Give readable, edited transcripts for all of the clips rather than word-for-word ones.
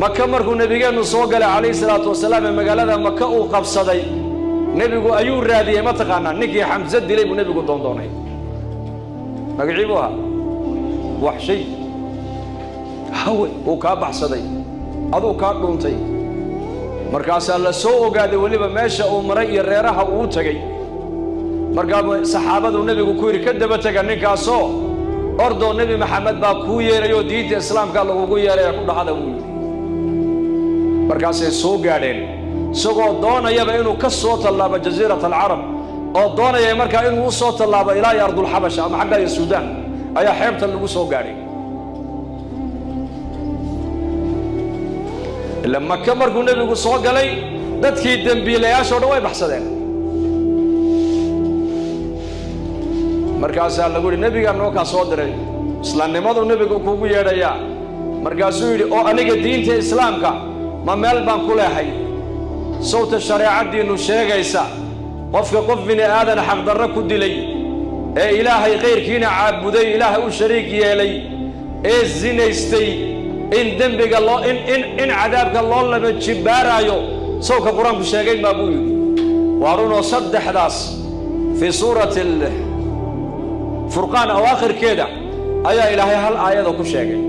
Maka markuu nebigeennu soo galay calayhi salaatu wasalaam ee magaalada Maka uu qabsaday, nebigu ayuu raadiyey. Ma taqaanaa ninkii Xamse dilay buu nebigu doondoonay? Magacii buu ahaa Waxshay. Hawe wuu kaa baxsaday, aduu kaa dhuuntay. Markaasaa la soo ogaaday weliba meesha uu maray iyo reeraha uu tegey. Markaabuu saxaabaduu nebigu ku yidhi: "Ka daba tega ninkaasoo ordoo, Nebi Maxamed baa kuu yeerayoo diinta Islaamka lagugu yeeraya ku dhahada," buu yidhi. Markaasay soo gaadheen isagoo doonayaba inuu ka soo tallaabo Jasiirat Alcarab oo doonaya markaa inuu u soo tallaabo ilaa iyo Ardulxabasha ama xagga iyo Suudaan, ayaa xeebta lagu soo gaadhay. Ila Maka markuu nebigu soo galay, dadkii dembiilayaasha o dhan way baxsadeen. Markaasaa lagu yidhi: "Nebigaa noo kaa soo diray, islaamnimaduu nebigu kuugu yeedhayaa." Markaasuu yidhi: "Oo aniga diinta Islaamka ma meel baan ku leehay? Sawta shareecaddiinnu sheegaysa qofka qof bini aadan xaqdarro ku dilay, ee Ilaahay kayrkiina caabuday, Ilaahay u shariik yeelay, ee zinaystay, in dembiga loo in cadaabka loo laba jibbaaraayo, sawka Qur-aanku sheegay maa?" buu yidhi. Waa runoo, saddexdaas fii suurati Furqaan awaakhirkeeda ayaa Ilaahay hal aayada ku sheegay: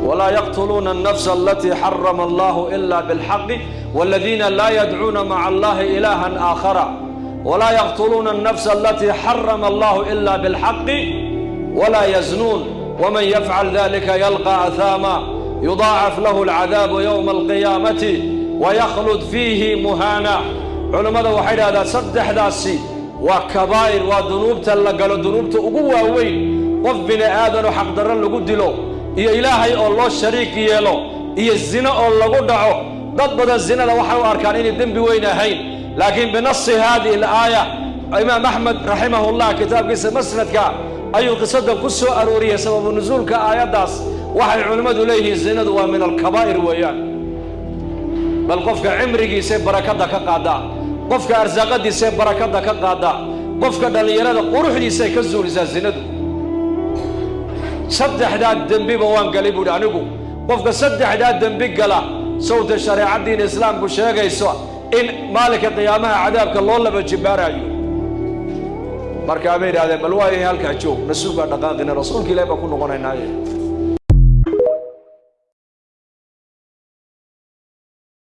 "Walaa yaqtuluuna الnafsa alatii xarama allahu ila biاlxaqi wاladiina laa yadcuuna maca allahi ilaaha aakhara walaa yaqtuluuna الnafsa alatii xarama allahu ila biاlxaqi walaa yaznuun wman yafcal dalika yalqa ahaama yudaacaf lahu alcadaabu yowma alqiyaamati waykhlud fiihi muhaana." Culammada waxay idhahdaan saddexdaasi waa kabaa'ir, waa dunuubta la galo dunuubta ugu waaweyn: qof bini aadanoo xaqdarro lagu dilo, iyo Ilaahay oo loo shariik yeelo, iyo zino oo lagu dhaco. Dad badan zinada waxay u arkaan inay dembi weyn ahayn, laakiin binasi haadihi alaaya, Imaam Axmed raximahullah kitaabkiisa Masnadka ayuu qisadan ku soo arooriyey, sababu nusuulka aayaddaas. Waxay culimmadu leeyihiin zinadu waa min alkabaa'ir weeyaan. Bal qofka cimrigiisay barakadda ka qaaddaa, qofka arsaaqadiisay barakadda ka qaaddaa, qofka dhallinyarada quruxdiisay ka zuulisaa zinadu. "Saddexdaa dembiba waan galay," buuhi anigu. Qofka saddexdaa dembi gala, sawta shareecaddiina Islaamku sheegayso in maalinka qiyaamaha cadaabka loo laba jibbaaraayo? Markaa bay idhahdeen: "Bal waayahay, halkaa joog, nasuugaa dhaqaaqina, rasuulka Ilahi baan ku noqonaynaaye."